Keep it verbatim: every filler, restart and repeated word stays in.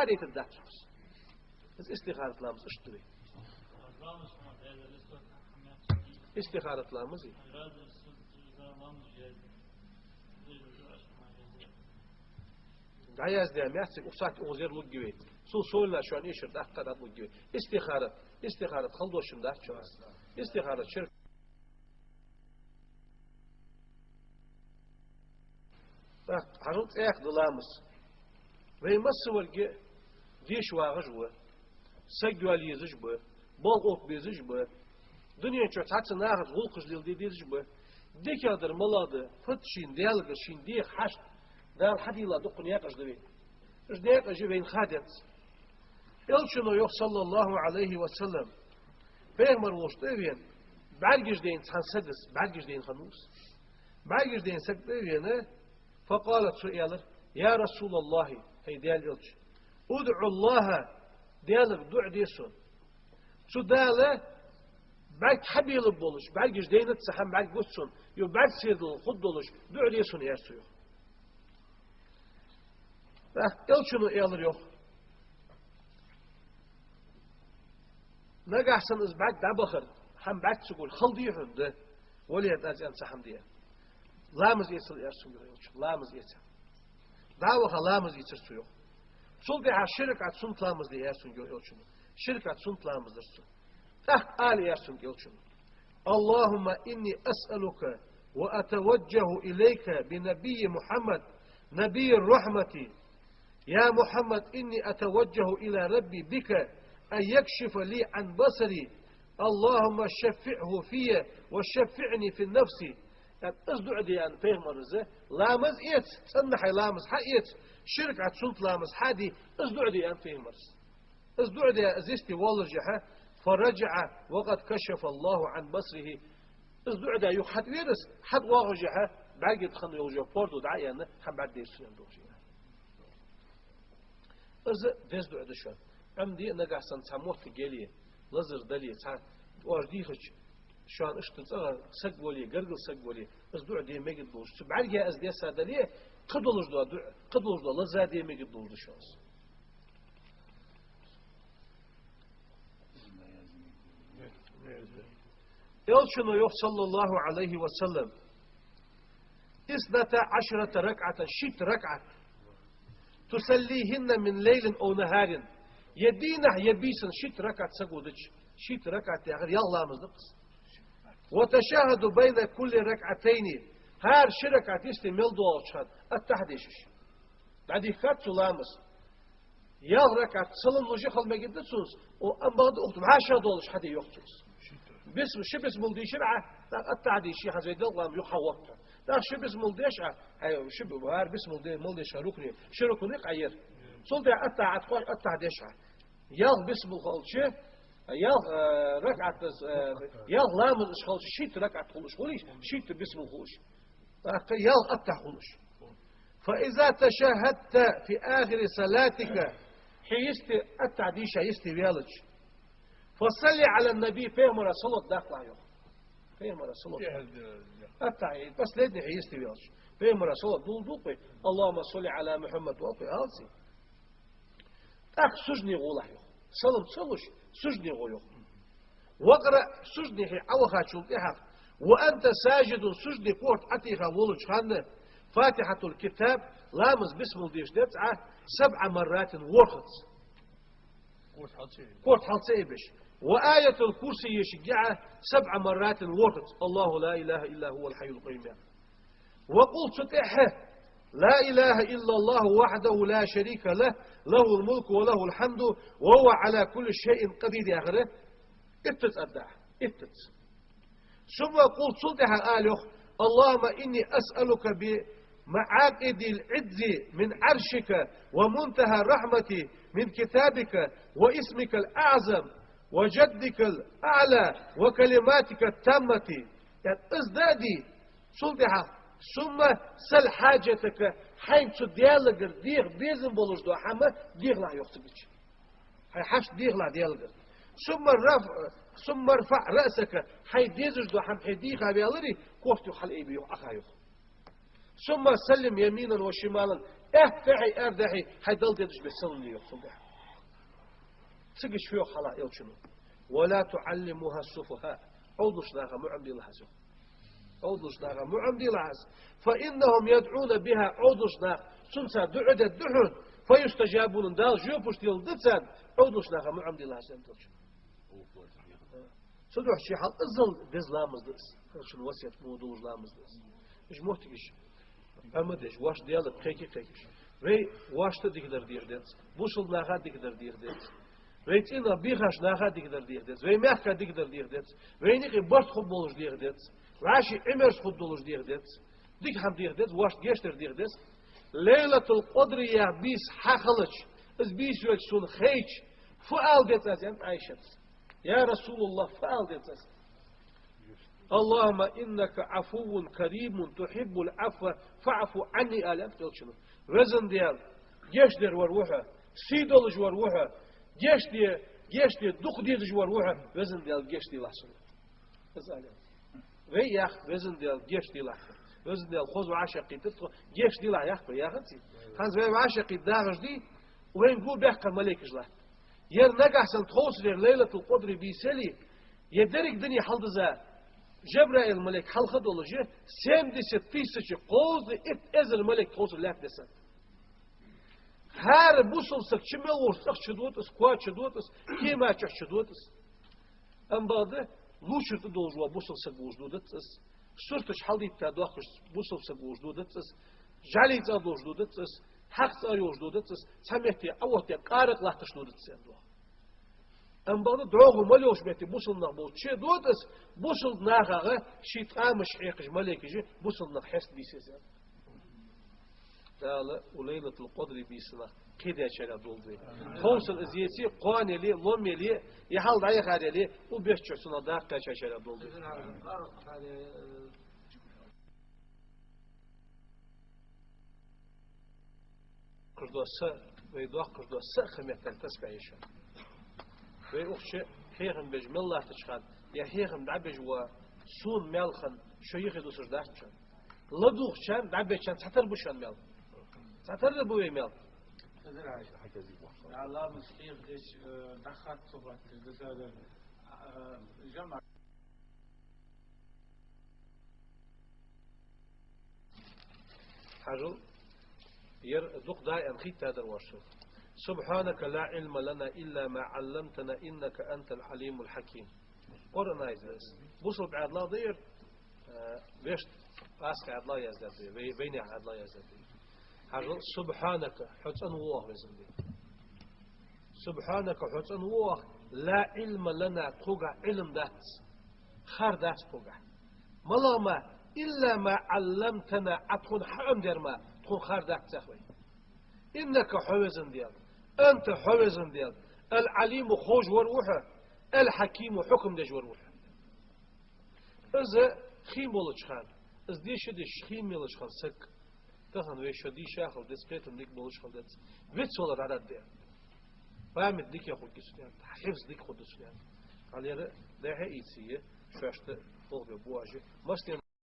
Хьадайтар дац хьона. Из истихарат ламаз иштта да вай. Истихарат ламаз. ДӀаяздаь меттиг укх сахьате укхаза лургья вай. Цул совнагӀа шоана эшар даккха дӀалургья вай. Истихарат, истихарат хала дош дац шоана. Истихарат ширк. ТӀаккха хьажал цӀаькха да ламаз. Вай массаварг деша вагӀаш ва, саг йоалае езаш ба, болх оттабе безаш ба, дунен чу цхьацца нахаца гӀулакхаш леладе дезаш ба. ДикагӀдар малагӀа да, фу да шийна Даьлагара шийна деха хьашт, Дала хьадийла дукха наькъаш да вайна. Уж наькъаш вайна ха деза. Элчано йоах, صلى الله عليه وسلم, пайхамар волча тӀа а вена, бӀаргаш дайна цхьан сага, бӀаргаш дайна хиннав из. БӀаргаш дайна сага тӀа а вена, فقال, цо аьлар: يا رسول الله, хӀай Даьла элча, ادع الله, Даьлага дуӀа де сона. Цу Дала бӀарг хьабелаб болаш, бӀаргаш дайна цхьа хӀама бӀаргагуц сона, ер бӀарг сийрдала хургдолаш дуӀа де сона, аьлар цо йоах. ТӀаккха элчано аьлар йоах: нагахьа санна из бӀарг дӀабахар, хӀама бӀарг ца гуш хала дий хьона, да, вале, аз аьнна цхьа хӀама да. Ламаз эцал, аьлар цунга йоах элчано, ламаз эца. ДӀа а ваха, ламаз ийцар цо йоах. Цул тӀехьагӀа ши ракаӀат суннат ламаз де, аьлар цунга йоах элчано. Ши ракаӀат суннат ламаз дир цо. ТӀаккха ала, аьлар цунга элчано: اللهم إني أسألك وأتوجه إليك بنبي محمد نبي الرحمة. يا محمد إني أتوجه إلى ربي بك أن يكشف لي عن بصري. اللهم شفعه في وشفعني في نفسي. Из дуӀа де аьнна пайхамара, ламаз эца, цӀена хьай ламаз хьаэца, ши ракаӀат суннат ламаз хьаде, из дуӀа де аьнна пайхамара. Из дуӀа даь, из йисте воаллашехьа, فرجع وقد كشف الله عن بصره. Из дуӀа даь юха хьатӀавера из, хьатӀавоагӀашехьа, бӀарга тӀа хинна йолаш йола пордув дӀа а яьнна, хӀама бӀаргадайра цунна, аьнна, дуӀа даь. Из деза дуӀа да шоана. Ӏомаде, нагахьа санна цхьа моттиг яле, лазар дале, цхьа оаш дийхача, шоана иштта цӀагӀа саг вале, гаргара саг вале, из дуӀа де мегаргдолаш. Цу бӀарга из десса дале, кхы долаш дола дуӀа, кхы долаш дола лазар де мегаргдолаш да шоана из. Элчано йоах, صلى الله عليه وسلم: اثنتا عشرة ركعة, шийтта ракаӀат, تصليهن من ليل أو نهار, е дийнахьа, е бийсанна шийтта ракаӀат саго дича, шийтта ракаӀат яхар ялх ламаз да-кх из. وتشهد بين كل ركعتين, хӀара ши ракаӀат йисте мел доагӀача хана аттахьа дешаш. ДӀадихкад цо ламаз. Ялх ракаӀат салам луш хила мегаргда цунна из, о, амма бакъда укх тӀа вӀашагӀдолаш хьаде йоах цо из. Бис-, ши бисмилла дийшар Ӏа, тӀаккха аттахьа дийша, хьа зайдал ламаз юха хьагӀотт хьо. ТӀаккха ши бисмилла деш Ӏа, хьай, ши б-, хӀара бисмилла де-, мал деш хьа рукни, ши рукни къайер. Цул тӀехьа аттахьа Ӏа тӀакхоачаш, аттахьа деш Ӏа. Ялх бисмилла хилча, ялх, э, ракаӀат, э, ялх ламаз хилча, шийтта ракаӀат хулаш хулий, шийтта бисмилла хулаш. ТӀаккха ялх аттахьа хулаш. فإذا تشهدت في آخر صلاتك, хье йисте, аттахьа дийша йисте ваьлча, فصل على النبي, пайхамара салот даккхалахь йоах. Пайхамара салот. Аттахьа, последний хье йисте ваьлча, пайхамара салот дулду-кх вай, اللهم صل على محمد оал-кх вай, алций. ТӀаккха сужуде гӀолахь йоах. Салам ца луш, сужуде гӀо йоах. واقرأ, сужуде хье Ӏовахачул тӀехьагӀа, وأنت ساجد, сужуде корта Ӏотеха волча хана, فاتحة الكتاب, ламаз бисмилла деш деза Ӏа, سبع مرات, ворхӀазза. Корта хьал ца айбеш. وآية الكرسي ешаргья Ӏа, سبع مرات, ворхӀазза, الله لا إله إلا هو الحي القيوم. وقل, цу тӀехьа, لا إله إلا الله وحده لا شريك له، له الملك وله الحمد وهو على كل شيء قدير яхар, иттазза аргда Ӏа, иттазза. ثم قل, цул тӀехьа ала йоах: اللهم إني أسألك بمقاعد العز من عرشك ومنتهى الرحمة من كتابك واسمك الأعظم وجدك الأعلى وكلماتك التامة. Яъни из да а де, цул тӀехьа, ثم سل حاجتك, хьайна цу Даьлагара деха безам болаш дола хӀама дехалахь йоах цигача. Хьай хьашт дехалахь Даьлагара. ثم رفع، ثم ارفع رأسك, хьай дезаш дола хӀама хье дийха ваьларе, корта юха хьалаайбе йоах, Ӏоха йоах. ثم سلم يمينا وشمالا, Аьттехьий, аьрдехьий, хьай Далла дезаш бе салам ле йоах цунга. Цига чу йоах хьалха элчано: «ولا تعلموها السفهاء». Ӏовдалча наха ма Ӏомаделахь из йоах. Ӏовдалча наха ма Ӏомаделахь из. «فإنهم يدعون بها», Ӏовдалча наха цунца дуӀа дергда хьона, «فيستجاب لهم», Дала жоп луш делаш да царна, Ӏовдалча наха ма Ӏомаделахь из, аьннад элчано. Цудухьа ший хьал азал деза ламаз да из. Элчан васкет мо долаш ламаз да из. Уж моттигаш Ӏомадеш, вӀашта Даьлага кхайке-кхайкаш. Вай вӀашта дикадар деха деза. Бусалба наха дикадар деха деза. Вай цӀенах бехаш наха дикадар деха деза. Вай мехка дикадар деха деза. Вайна юкъе барт хургболаш деха деза. ВӀаший Ӏимерза хургдолаш деха деза. Дика хӀама деха деза, вӀашта гешт дар деха деза. Лайлатул-Къадр яха бийса хьахилча, из бийса йолга сона хайча, фу ала деза аз, аьннад Ӏайшас. «يا رسول الله», фу ала деза аз? «اللهم إنك عفو كريم تحب العفو فاعف عني», аьннад элчано. Везан Даьла, гешт дер вар ва хьо, сий долаш вар ва хьо, гешт де, гешт де дукха дезаш вар ва хьо, Везан Даьла, гешт делахь сона. Из аьле. Вай йоах: «Везан Даьла, гешт делахь». Везан Даьла хоза вӀашагӀкхийттар тхо, гешт делахь яхар яхац из. ХӀанз вай вӀашагӀкхийтта дагӀаш дий, вайна гу баьккха малейкаш латт. Ер нагахь санна тховсар, ер Лайлатул-Къадр бийса яле, ер деррига дуне хьалдизза Жабраил малейк хьалха долаш, семьдесят тысяч, кхузткъа итт эзар малейк тховсар лаьтта десад. ХӀара бусалба саг чу мел волча цӀагӀа чудода из, коа чудода из, кема чу чудода из. Амма бакъда, лувчар тӀа долаш вола бусалба саг волаш додац из, сурташ хьалдийтта доахкаш бусалба саг волаш додац из, жӀали цӀагӀа долаш додац из, хьакъ цӀагӀа йолаш додац из, цхьа метте Ӏооттадаь къаракъ латташ додац из, аьнна доагӀа. Амма бакъда, догӀа мел йолча метте бусалба нах болча чу дода из, бусалба нахага ший ткъамаш хьекхаш малейкаша бусалба нах хьеста бийса еза, аьнна. Дала укх Лайлатул-Къадр бийсанах кхийдечарех долда вай. Тховсара из еце, кхоана яле, лом яле, е хьал дӀаяхар яле, укх бетта чу цунах дакъа кхаьчачарех долда вай. Кхы дола са, вай доккхаш дола са а хӀама меттел тасбихь я шоана. Вай укх чу хьехам беш мел латтача хана, е хьехам дӀабеш вола сона маьл хинна, шо юхе дусаш дац шоана. ЛадувгӀачарна, дӀабечарна цхьатарра ба шоана маьл. Цхьатарра ба вай маьл. Хьажал, ламаз хьехадеш, э, дӀахатта субат, э, жамаӀат. Хьажал, ер дукха даим хийттадар воаш. «سبحانك لا علم لنا إلا ما علمتنا إنك أنت العليم الحكيم». Къуръан аят да из. Бусалба Ӏаьдала да ер, э, вешта Пасха Ӏаьдала яздаьд вай, вай-, вайнаьха Ӏаьдала яздаьд вай. Хьажал: «سبحانك», хьо цӀена ва оаха, Везан Даьла. «سبحانك», хьо цӀена ва оаха, «لا علم لنا», тхогахь Ӏилма дац, хар дац тхогахь. МалагӀа мара, «إلا ما علمتنا», Ӏа тхона хьаӀомадер мара, тхона хар дац цох вай. «إنك», хьо, Везан Даьла, «أنت», хьо, Везан Даьла, «العليم», ховш вар ва хьо, «الحكيم», хьукам деш вар ва хьо. Из хий болча хана, из дийша деш хий мелача хана саг, тахан вай шо дийша хила деза, кхетам дика болаш хила деза. Вицвалар дӀадаргда. Память дика хургья цун, хьифз дика хургда цун. Хьалера дехьа ийца е, шоашта хӀалхабе боажи. Массане